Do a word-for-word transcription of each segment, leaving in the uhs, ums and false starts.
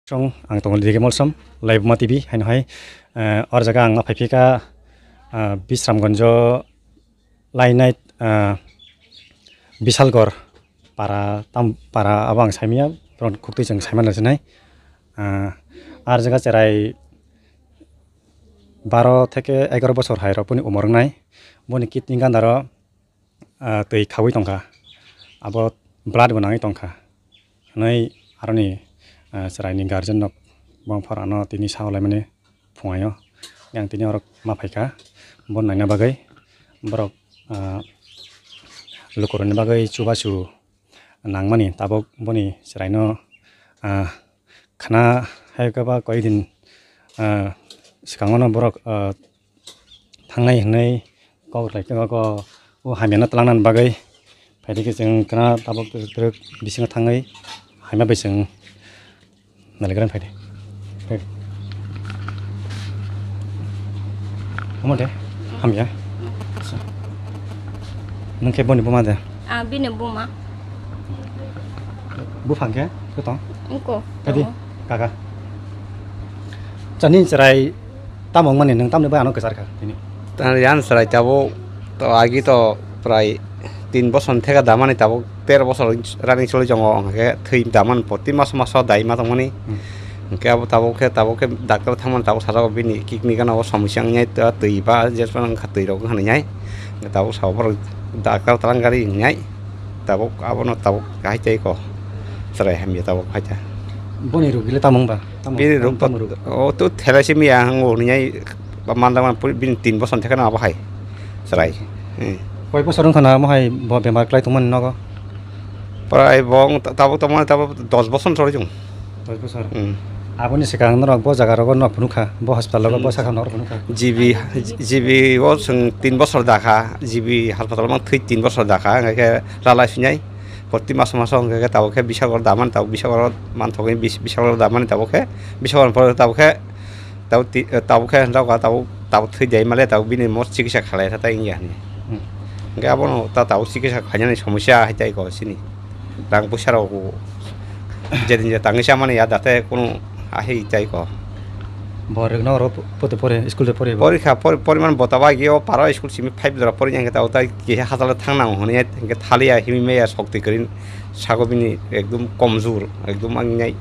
Song, ang tongo Dege Molsom, Laibuma T V, haino hai, eh, or jaga ang ma phaiphika, ah, Bisramganjo lainai, ah, Bisalgor para tam, para abo ang saimanya, borok khuktwi chwng saimano sinai. Ah, ar jaga cherai baro theke egaro bosor hai rok boni umor wngnai, boni kidney gandaro, ah, twi khaui tongkha, abo blood bo nangwi tongkha. Hwnwi aroni, ah, chwraini guardian rok bongphor ano tini sao laimani phungaio. Yang tini orok ma phaikha, bo naina bagwi borok, ah, lukurokni bagwi chubachu nangmani tabuk boni chwraino, ah, khna hai khe ba koi din, ah, swkango no borok, ah, thangnai hwnwi kok rwlai khe o hamyano twlangnani bagwi phaidi khe chwng khna tabuk twrwk bisingo thangwi hamya bai chwng nailagrani phaidi. Phai. Omo de hamya. Nwng khe boni buma de? Ah, bini buma. Buphang khe khe tong? Wngko, phaidi, tongo. Kaka. Chani chwrai tamo wngmani nwng tamni bai ano kwchar kha tini? Tani yan chwrai tabuk to agi to prai tin bosor theka damani tabuk ter bosor running choli tongo, hwnkhe thwi daman proti mas maso dai ma tongmani. Hmm. Hwnkhe abo tabuk khe, tabuk khe doctor thangmani tabuk sajak bini kidney gana o somosya wngnai, twi ba je wngkha twi rok wngkha hinwi. Tabuk sabo borok doctor twlang gari wngnai. Tabuk abono tabuk kahai tei ko. Chwrai hamya tabuk hai ta. Boni rugile tamo wngba? Tamo, bini tamo, rug tamo rug? O to thalassemia hango hinwi ba mandama puri bini tin bosor thekeno abo hai. Chwrai. Hmm. Koi bosor wngkha na amo hai bo bemar klai tongmani nogo? Prai bo wng ta-, tabuk tongmani tabuk dos bosor choli chwng. Dos bosor. Hmm. Aboni swkang norok bo jaga rogo no phunukha, bo hospital rogo bo, hmm, sakha norok phunukha. G B, G B o chwng tin bosor dakha, G B hospital mang thwi tin bosor dakha, hwnkhe khe ralai swinai. Proti maso maso hwnkhe khe tabuk khe bisagor damani tabuk bisagor manthogwi bis-, bisagor damani tabuk khe bisagor pore tabuk khe tabuk ti-, tabuk khe hwnjak tabuk, tabuk thwi dai male tabuk bini mo chikisa khalai kha tai wngya hwnwi. Hmm. Hwnkhe abono ta tabuk chikisa khainani somosya hai tai ko chini. Rang puisa rok bo jedin je tangwi chamani ya date kunu ahai tai ko. Bo rwgno oro po-, pote pore, school de pore bo? Porikha, por-, poriman bota bai gyo paro school simi five dora pori yang ta utai kihe hachalo thang nang hwnwi hwnkhe thaliya himi meya sokti kwrwi sago bini ekdum komjur, ekdum ang nai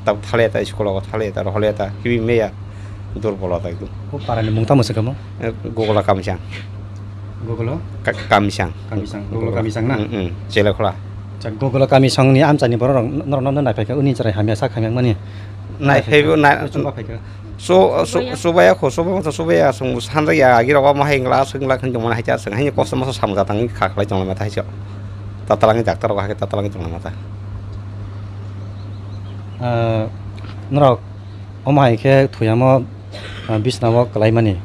ta thaliya ta school o thaliya ta roholiya ta himi meya durbol ta ekdum. O parani mung tamo se kamo? Eh, Gogola Kamisang. Gogola? Ka-, Kamisang. Kamisang. Gogola Kamisang na? Mm, mm. Chelekhola. Acha, Gogola Kamisang ni amchani borok rok norok no nai phaikha, uni chwrai hamya sak hamya mani. Nai phaibo na. Chumba phaikha. So, so, subaya kho, subaya to subaya, sung sanjak ya, agi rok ma hai ngla, sung la khan jong mana hai cha, sung hai kosto moso samung jatang kha khlai jong ma ta hai cha. Ta talang doctor rok ha ta talang jong ma ta. Ah, norok omo hai khe thuyamo, ah, bisna o kwlai mani.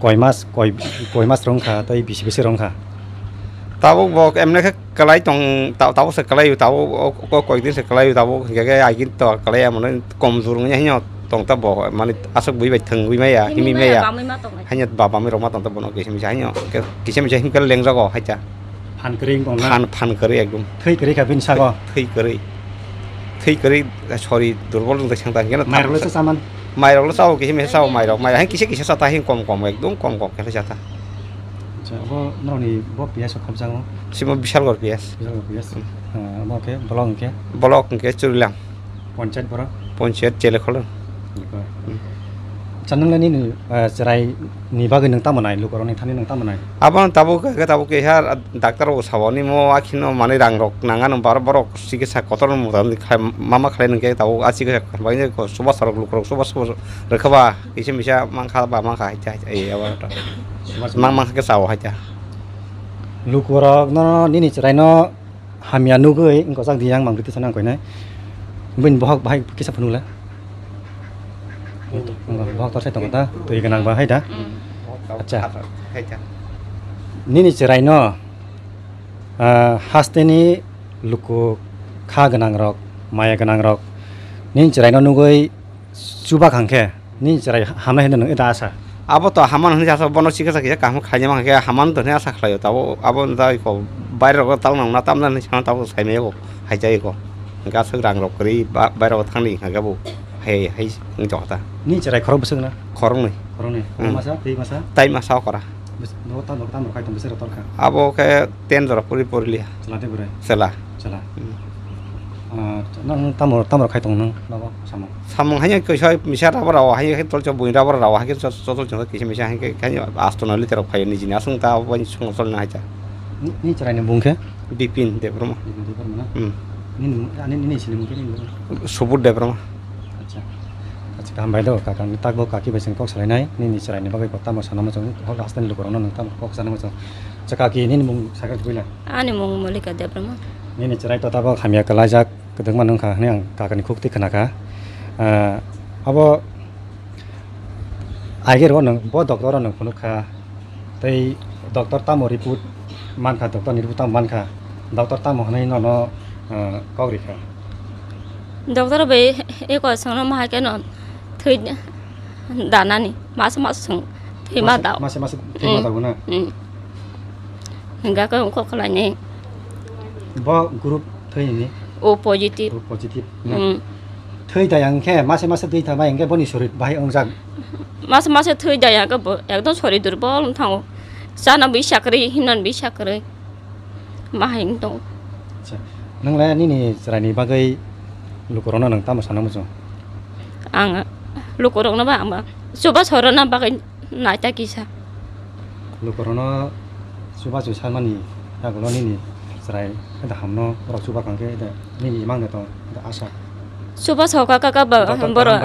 Koi mas, koi, koi mas rwng kha, tei bisi bisi rwng kha. Tabuk bo emne khe kwlai tong, ta-, tabuk se kwlai o, tabuk o, o, koi din se kwlai o, tabuk hingke khe agin to kwlai amo komjor wngya hino tong ta bo, mani aswk bui bai thwng bui maya, himi maya, bamwi ma tong. Hanya ba bamwi rok ma tong ta bono kisa misa hino, kisa misa himkhe lengjago hai ta. Phan kwrwi wng tong na? Phan, phan kwrwi ekdom. Thwi kwrwi kha bini sago? Thwi kwrwi. Thwi kwrwi, sorry, durbol wng tong ta hingke na. Mairok le cha chaman? Mairok le chao, kisa misa chao mairok, mairok hai kisa kisa cha ta hin kom kom, ekdom kom kom khe cha ta. Acha, abo norokni bo P S o khopjago? Simo Bishalgarh P S. Bishalgarh P S. Hmm. Ah, abo khe block hwnkhe? Block hwnkhe Churilam. Ponchayat borok? Ponchayat Chelekholo. Chelekholo. Hmm. Acha, nwng le nini, ah, chwrai ni bagwi nwng tamo nai, lukurokni thani nwng tamo nai? Abo tabuk khe, tabuk khe ha doctor rok sabo nimo akhino manwi rang rok nang ano bar borok chikisa kotor mota mama khlai nwng khe tabuk a chikisa khlai chubachu rok lukurok chubachu rwkha ba. Kisa misa mankha ba mankha hai, hai, hai, abo to. Mang, mang khe chao hai ta. Lukurok no nini chwrai no hamya nugwi wngkha jak di yang mang tisa nang koinai. Bini bohok bahai kisa phunuk le. Bohok tor sai tongo ta, twi gwnang ba hai da. Mm. Acha. Hai ta. Nini chwrai no, ah, haste ni luku kha gwnang rok, maya gwnang rok nini chwrai no nugwi Chuba kha hwnkhe, nini chwrai hamnai hwnwi nwng eda asa? Abo to hamano hwnwi asa, bono chikisa kisa kaham khlainai mankha khe hamano to hwnwi asa khlaio, tabuk abo da iko baire rok talnang na tamna hwnwi sana tabuk saimaya bo hai cha iko. Hwnkhe aswk rang rok kwrwi ba-, bairok thangni hwnkhe bo hai, hai wng tongkha ta. Ni chwrai khorok bwswk na? Khoroknwi. Khoroknwi. Hmm. Masa, twi masa? Tai masa okra. Bwswk, nogo tamo, tamo khai tong bwswk rok torkha? Abo khe ten jora pori poriliya. Chwla de bwrwi? Chwla. Chwla. Hmm. Ah, nang tamo, tamo khai tong nang nogo samung? Samung haino kisa misa rabo rao, haino khe tolcho buini rabo rao, haino khe chotol chongjak kisa misa, haino khe, haino asto noi liter rok phaio nijini aswk ta, abo bai chwng choli nang hai ta. Ni, ni chwraini bung khe? Bipin Debbarma. Bipin Debbarma na? Hmm. Nini, ani, nini sini bung khe nini bung? Subur Debbarma. Acha. Acha, kaham bai do, kaka, ni takbo kaki bai chwng kok salainai, nini chwraini bagwi bo tamo sana muchung, hok hasteni lukurokno nwng tamo kok sana muchung. Acha, kaki, nini bung sakha puila? Ani mung Malika Debbarma. Nini chwrai to tabok hamya kwlaijak, kwdwkma nwng kha hwnwi ang kakani khuk twi khna kha. Ah, abo aigero nwng bo doctor-o nwng phunuk kha. Tei doctor tamo report mankha, doctor ni report tamo mankha, doctor tamo hwnwi nono, ah, kok rikha? Doctor bai eko chwngno ma hai kheno thwi danani, masa masa chwng thwi ma dao. Masa masa thwi ma dao na? Mm. Hingka khe kok khlainai. Bo group thwini? O positive. O positive na? Mm. Thwi da yang khe masa masa thwi tha ma hingke boni sorit bahai wngjak. Masa masa thwi da yang khe bo ekdom sorit durbol wng thango. Chana bi sakrwi, hinan bi sakrwi. Ma hai wng tongo. Acha. Nwng le nini chwraini bagwi lukurokno nwng tamo sana muchung? Ang lukurokno ba ang ba chubachu rwna bagwi naita kisa. Lukurokno chubachu sanmani yagulo nini chwrai da hamno borok chuba kang khe da nini imang de tong da asa. Chubachu kha kha ba borok,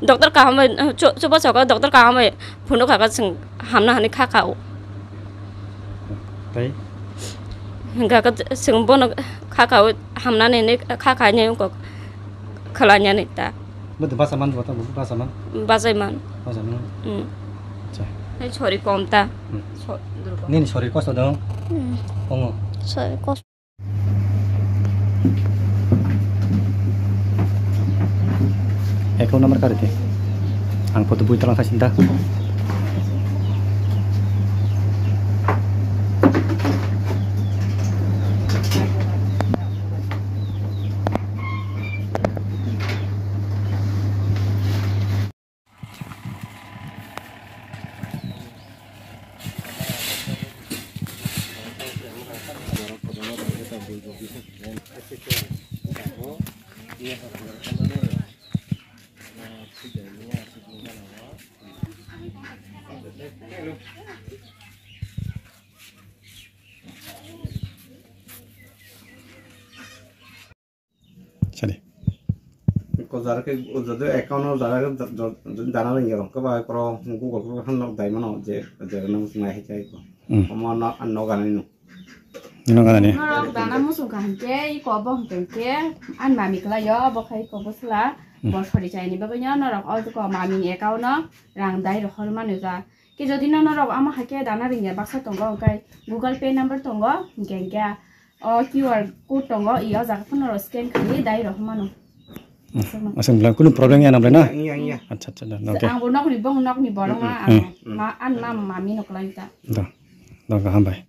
doctor kaham bai, chu-, chubachu kha doctor kaham bai phunuk kha kha chwng hamna hwnwi kha kha o. Tei? Hingka khe chwng bono kha kha o hamnani hinwi kha kha hinwi kok khlainani ta. Bo de basa man bo ta, bo basa man? Bachai man. Basa man? Mm. Acha. Hai sori kom ta. Mm. So, durko. Nini sori kosto dong? Mm. Ongo. Sori kosto. Account number kari de. Ang photo bui talang khasinta. Sadi. Ko jara ke, jodi account o jara ke, jara nang ya ko ba pro Google ko han lok dai mano je, jara nang nai hai chai ko. Hmm. Omo no, an no ganani no. No ganani. Norok dana musung ka hingke, i ko bo hingke, an mami kla yo, bo khai ko bo sla, hmm, bo sori chai ni bagwi no, norok o ko mami ni account no, rang dai rohor manu ja. Ke jodi no norok amo hai khe dana ringya baksa tongo, hwnkhe Google Pay number tongo, hwnkhe, hwnkhe o Q R code tongo, i o jaga phano norok scan khawi dai rw mano. Hmm. Aswk bwlai kunu problem ya na bwlai na? Iya, iya. Acha, acha, da, okay. Ang bo nokni, bong nokni borok ma, hmm, ang ma, an ma mami no kwlai ta. Da, da, kaham bai.